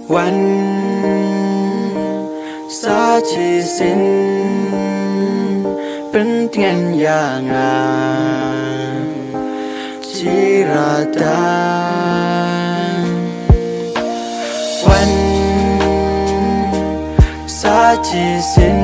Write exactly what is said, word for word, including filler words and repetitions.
Wan sa shisien pyntngen ïa nga shi rattang. Wan sa shisien